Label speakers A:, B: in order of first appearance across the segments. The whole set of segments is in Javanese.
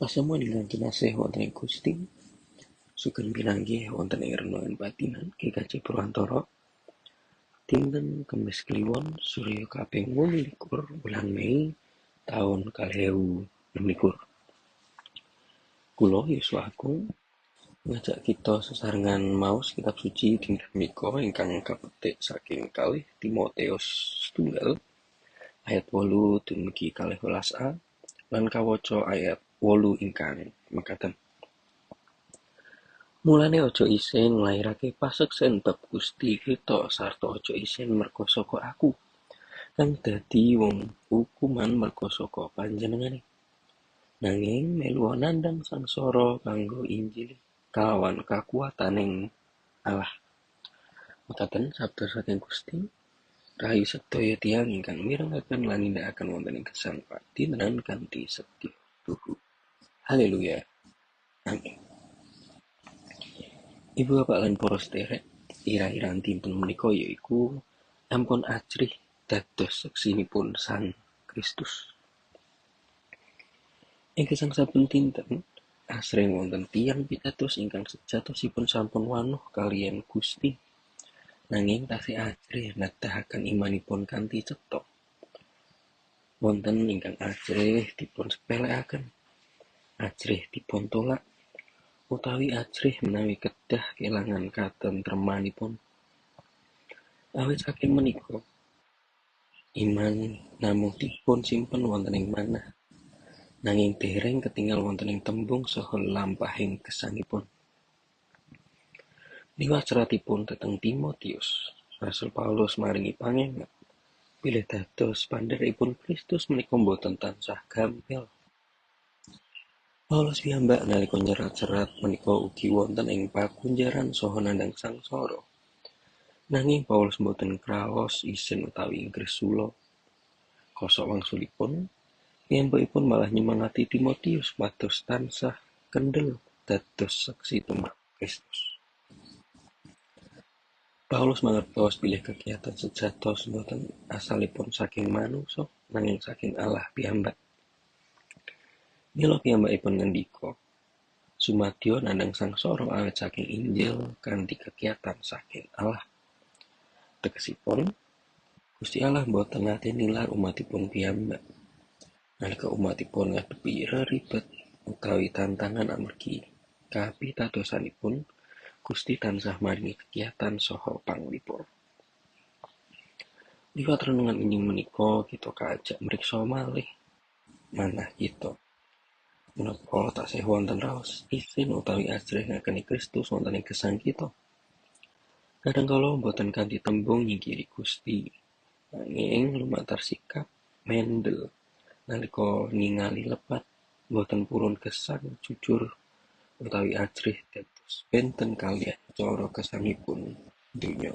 A: Pasemon ingkang kinasih wonten ing Gusti, sugeng pinanggih wonten ing renungan batinan GKJ Purwantara. Dinten Kemis Kliwon Surya kaping 28 wulan Mei taun 2026. Kula Yosua Agung ngajak kita sesarengan maos kitab suci dinten menika ingkang kapetik saking 2 Timotius 1 ayat 8 dumugi 12a lan kawaca ayat 8 ingkang mekaten. Mulane aja isin nglairake paseksen bab Gusti kita sarta aja isin merga saka aku, kang dadi wong ukuman merga saka panjenengane. Nanging melu nandhang sangsara kanggo Injil kalawan kakuwataning Allah. Mekaten sabda saking Gusti, rahayu sedaya tiyang ingkang mirengaken lan nindakaken wonten ing gesang padintenan kanthi setya tuhu. Haleluya. Amin. Ibu bapak lan para sederek, ira-iran dinten menika yaiku ampun ajrih dados seksinipun Sang Kristus. Ing gesang saben dinten asring wonten tiyang pitados ingkang sejatosipun sampun wanuh kaliyan Gusti, nanging tasih ajrih nedahaken imanipun kanthi cetha. Wonten ingkang ajrih dipun sepelekaken, ajrih dipun tolak, utawi ajrih menawi kedah kelangan katentremanipun. Awit saking menika, iman namung dipun simpen wonten ing manah, nanging dereng ketingal wonten ing tembung saha lampahing gesangipun. Liwat seratipun dhateng Timotius, Rasul Paulus maringi pangengat bilih dados pandherekipun Kristus menika boten tansah gampil. Paulus piyambak nalika nyerat serat menika ugi wonten ing pakunjaran saha nandhang sangsara. Nanging Paulus boten kraos isin utawi ngresula. Kosok wangsulipun, piyambakipun malah nyemangati Timotius supados tansah kendel dados seksi tumrap Kristus. Paulus mangertos bilih kegiatan sejatos boten asalipun saking manungsa nanging saking Allah piyambak. Mila piyambakipun ngendika, sumadyo nandhang sangsara awit saking Injil kanthi kegiatan saking Allah. Tegesipun, Gusti Allah boten nate nilar umatipun piyambak. Nalika umatipun ngadepi reribet utawi tantangan amargi kapitadosanipun, Gusti tansah maringi kegiatan saha panglipur. Liwat renungan injing menika kita kaajak mriksa malih manah kita. Menapa tasih wonten raos isin utawi ajrih ngakeni Kristus wonten ing gesang kita? Kadang kala boten kanthi tembung nyingkiri Gusti, nanging lumantar sikap mendel nalika ningali lepat boten purun gesang jujur utawi ajrih dados benten kaliyan cara gesangipun donya.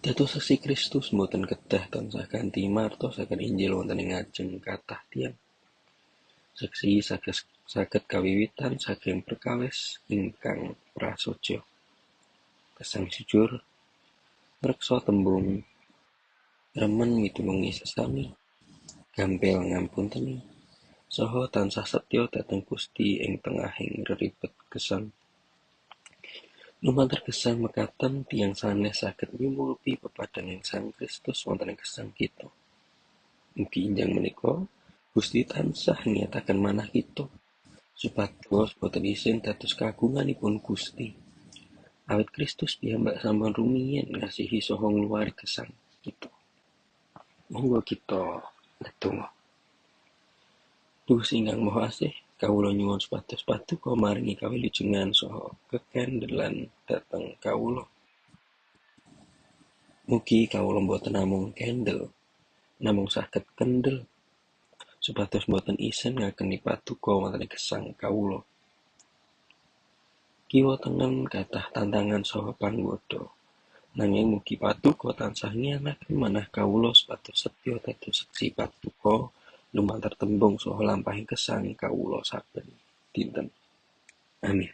A: Dados seksi Kristus boten kedah tansah kanthi martosaken Injil wonten ing ngajeng kathah tiyang. Seksi saged kawiwitan saking perkawis ingkang prasaja. Gesang jujur, ngreksa tembung, remen mitulungi sesami, gampil ngapunteni, saha tansah setya dhateng Gusti ing tengahing reribet gesang. Lumantar gesang mekaten tiyang sanes saged nyumurupi pepadhaning Sang Kristus wonten ing gesang kita. Mugi injang menika Gusti tansah ngiyataken manah kita supados boten isin dados kagunganipun Gusti. Awit Kristus piyambak sampun rumiyin ngasihi saha ngluwari gesang kita. Monggo kita ndedonga. Gusti ingkang Maha Asih, kawula nyuwun supados paduka maringi kawilujengan saha kekendelan dhateng kawula. Mugi kawula boten namung kendel, namung saged kendel, supados boten isin ngakeni paduka wonten ing gesang kawula. Kiwa tengen kathah tantangan saha panggoda, nanging mugi paduka tansah ngiyanaken manah kawula supados setya dados seksi paduka lumantar tembung saha lampahing gesang kawula saben dinten. Amin.